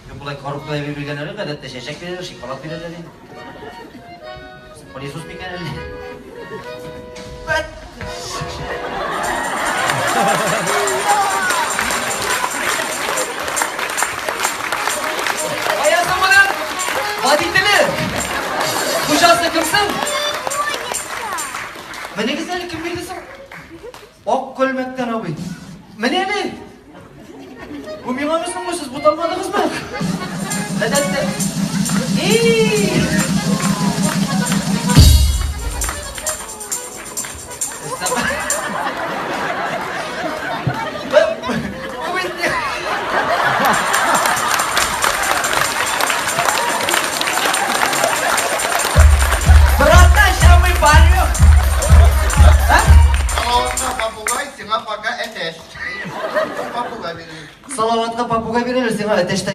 Юк, болай коробкада биргәннәр, гадәттә чәчәк бирәләр, шоколад бирәләр инде. Пылесос микән әллә? Кая соң моның водителе? Хуҗасы кем соң? Менегез әле, кем бирде соң? Ак күлмәктән абый. Менә әле. Бу миңамы соң бу, сез буталмадыгызмы? Гадәттә. Эй! Бу бит Братан, ща мы порвем. А? Салаватка попугай, сиңа пока әтәч. Попугай бирәләр. Салаватка попугай бирәләр, сиңа әтәч.